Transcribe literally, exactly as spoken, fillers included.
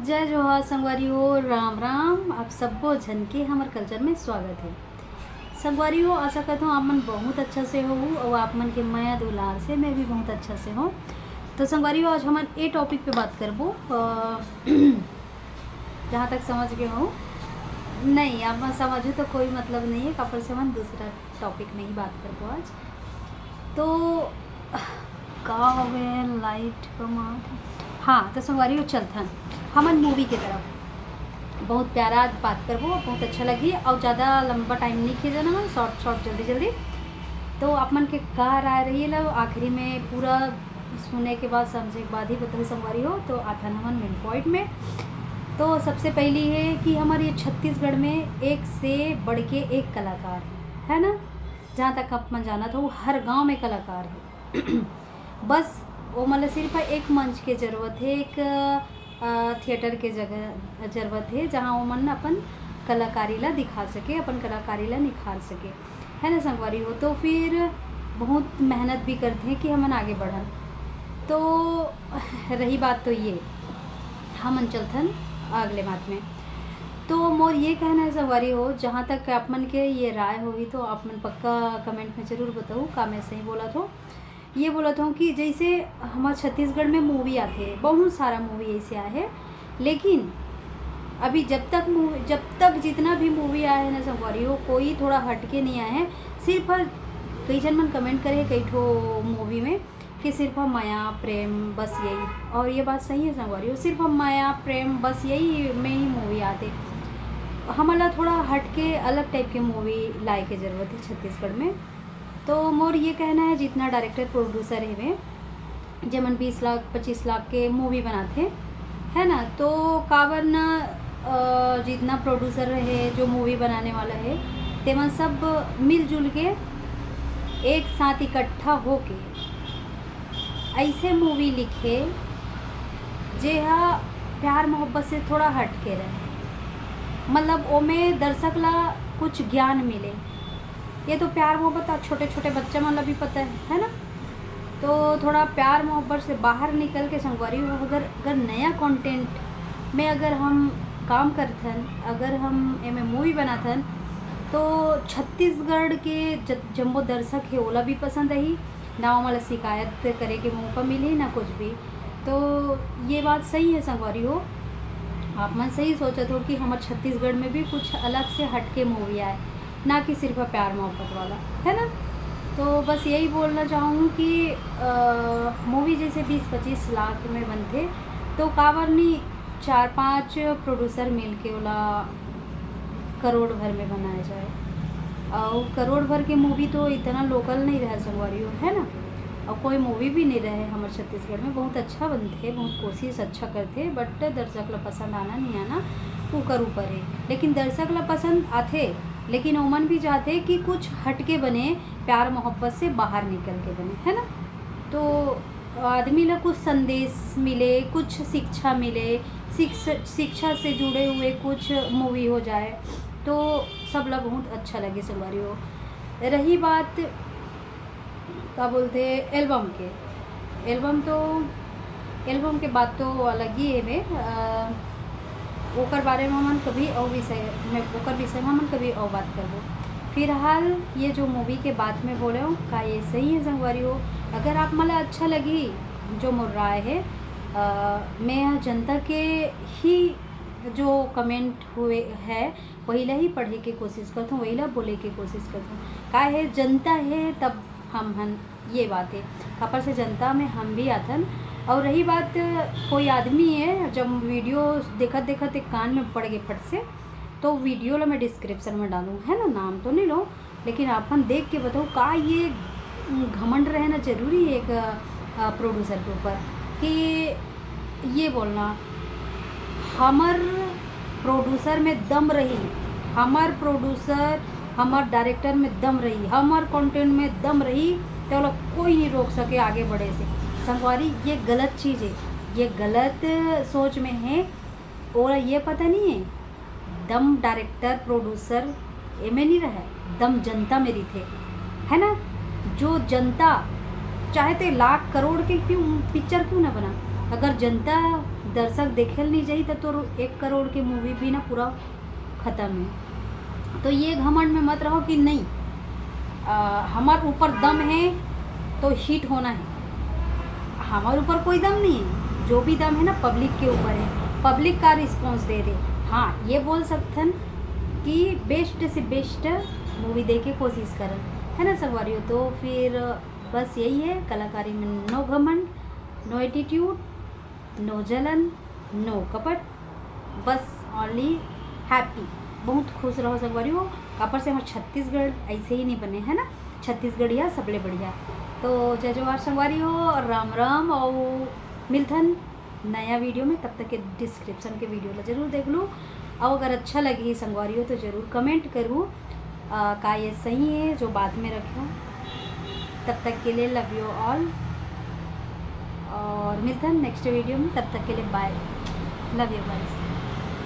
जय जोहार संगवारी हो, राम राम। आप सब्बो झन के हमर कल्चर में स्वागत है। संगवारी हो, आशा करत हूँ आप मन बहुत अच्छा से हो और आप मन के मया दुलार से मैं भी बहुत अच्छा से हूँ। तो संगवारी हो, आज हमन ए टॉपिक पे बात करबो, जहाँ तक समझ गए हो। नहीं, आप मन समझो तो कोई मतलब नहीं है, काबर से हमन दूसरा टॉपिक में ही बात करबो आज। तो का हो गए, लाइट कमात। हाँ, तो संगवारी हो, चलथन हमन मूवी के तरफ। बहुत प्यारा बात करबो, बहुत अच्छा लगही और ज़्यादा लंबा टाइम नहीं खींचना है, शॉर्ट शॉर्ट, जल्दी जल्दी। तो आप मन के का राय रही ला आखिरी में, पूरा सुने के बाद, समझे के बाद ही बताओ संगवारी हो। तो आथन हमन मेन पॉइंट में। तो सबसे पहली है कि हमारे छत्तीसगढ़ में एक से बढ़ के एक कलाकार है, है ना? जहाँ तक आप मन जानत हो, हर गांव में कलाकार है। बस ओमन ला सिर्फ एक मंच के जरूरत है, एक थिएटर के जगह जरूरत है, जहाँ ओमन अपन कलाकारी ला दिखा सके, अपन कलाकारी ला निखार सके, है ना संगवारी हो। तो फिर बहुत मेहनत भी करथे कि हमन आगे बढ़न। तो रही बात तो ये, हमन चलथन अगले बात में। तो मोर ये कहना है संगवारी हो, जहाँ तक आप मन के ये राय होही तो आप मन पक्का कमेंट में जरूर बताओ का मैं सही बोलत हो। ये बोलत हूँ कि जैसे हमारे छत्तीसगढ़ में मूवी आते हैं, बहुत सारा मूवी ऐसे आए हैं, लेकिन अभी जब तक मूवी, जब तक जितना भी मूवी आया है ना संगवारी हो, कोई थोड़ा हटके नहीं आया है। सिर्फ कई जन मन कमेंट करे कई ठो मूवी में कि सिर्फ मया प्रेम बस यही, और ये बात सही है संगवारी हो, सिर्फ मया प्रेम बस यही में ही मूवी आते। हमला थोड़ा हटके अलग टाइप के मूवी लाए के जरूरत है छत्तीसगढ़ में। तो मोर ये कहना है, जितना डायरेक्टर प्रोड्यूसर हवे, जेमन बीस लाख पच्चीस लाख के मूवी बनाथे, है ना, तो काबर न जितना प्रोड्यूसर है, जो मूवी बनाने वाला है, तेमन सब मिलजुल के एक साथ इकट्ठा होके ऐसे मूवी लिखे जे हा प्यार मोहब्बत से थोड़ा हट के रहे, मतलब ओमे दर्शक ला कुछ ज्ञान मिले। ये तो प्यार मोहब्बत आज छोटे छोटे बच्चा मन ला भी पता है, है ना? तो थोड़ा प्यार मोहब्बत से बाहर निकल के संगवारी हो, अगर अगर नया कंटेंट में अगर हम काम करथन, अगर हम एमे मूवी बनाथन, तो छत्तीसगढ़ के ज-, जम्मो दर्शक हे ओला भी पसंद आही, ना ओमन ला शिकायत करे के मौका मिलही ना कुछ भी। तो ये बात सही है संगवारी हो, आप मन सही सोचत हो कि हमर छत्तीसगढ़ में भी कुछ अलग से हटके मूवी आए, ना कि सिर्फ प्यार मोहब्बत वाला, है ना? तो बस यही बोलना चाहूँगी कि मूवी जैसे बीस पच्चीस लाख में बनथे, तो काबर नहीं चार पांच प्रोड्यूसर मिल के ओला करोड़ भर में बनाया जाए। और करोड़ भर के मूवी तो इतना लोकल नहीं रहा संगवारी हो, है ना? और कोई मूवी भी नहीं रहे हमारे छत्तीसगढ़ में। बहुत अच्छा बनथे, बहुत कोशिश अच्छा करथे, बट दर्शक ला पसंद आना नहीं आना ओकर ऊपर है। लेकिन दर्शक ला पसंद आथे, लेकिन ओमन भी चाहथे कि कुछ हटके बने, प्यार मोहब्बत से बाहर निकल के बने, है ना? तो आदमी ला कुछ संदेश मिले, कुछ शिक्षा मिले, शिक्षा शिक्षा से जुड़े हुए कुछ मूवी हो जाए, तो सब ला बहुत अच्छा लगे संगवारी हो। रही बात का बोलते एल्बम के, एल्बम तो एल्बम के बात तो अलग ही है बे, ओकर बारे में हमन कभी और विषय में ओकर विषय में हमन कभी और बात करबो। फिलहाल ये जो मूवी के बात में बोले हो, का ये सही है संगवारी हो? अगर आप मला अच्छा लगी जो मोर राय है, मैं जनता के ही जो कमेंट हुए है वही ला ही पढ़े के कोशिश करथों, वही ला बोले के कोशिश करथों। का है, जनता है तब हम हन, ये बात है। काबर से जनता में हम भी आथन। और रही बात कोई आदमी है, जब वीडियो देखत देखत एक कान में पड़ गए फट से, तो वीडियो ला मैं डिस्क्रिप्शन में डालूँ, है ना, नाम तो नहीं लो, लेकिन अपन देख के बताओ का ये घमंड रहना जरूरी है एक प्रोड्यूसर के ऊपर कि ये बोलना हमर प्रोड्यूसर में दम रही, हमर प्रोड्यूसर हमर डायरेक्टर में दम रही, हमर कंटेंट में दम रही, तो ओला कोई नहीं रोक सके आगे बढ़े से। संगवारी, ये गलत चीज़ है, ये गलत सोच में है। ओला ये पता नहीं है दम डायरेक्टर प्रोड्यूसर एमे नहीं रहे, दम जनता में रहिथे, है ना? जो जनता चाहे ते लाख करोड़ के क्यों पिक्चर क्यों ना बना, अगर जनता दर्शक देखे ल नहीं जाही, त तोर एक करोड़ के मूवी भी ना पूरा खत्म है। तो ये घमंड में मत रहो कि नहीं, आ, हमार ऊपर दम है तो हिट होना है। हमार ऊपर कोई दम नहीं है, जो भी दम है ना पब्लिक के ऊपर है, पब्लिक का रिस्पॉन्स दे दे। हाँ, ये बोल सकथन कि बेस्ट से बेस्ट मूवी दे के कोशिश करन, है ना संगवारी हो। तो फिर बस यही है, कलाकारी में no घमंड, no attitude, no जलन, no कपट, बस only happy। बहुत खुश रहो संगवारी हो। कापर से हमार छत्तीसगढ़ ऐसे ही नहीं बने, है ना, छत्तीसगढ़िया सबले बढ़िया। तो जय जोहार संगवारी हो, और राम राम, और मिलथन नया वीडियो में। तब तक के डिस्क्रिप्शन के वीडियो ला जरूर देख लू, और अगर अच्छा लगी संगवारी हो तो जरूर कमेंट करू, आ, का ये सही है जो बाद में रखो। तब तक के लिए love you all, और मिलते हैं नेक्स्ट वीडियो में। तब तक के लिए bye, love you guys।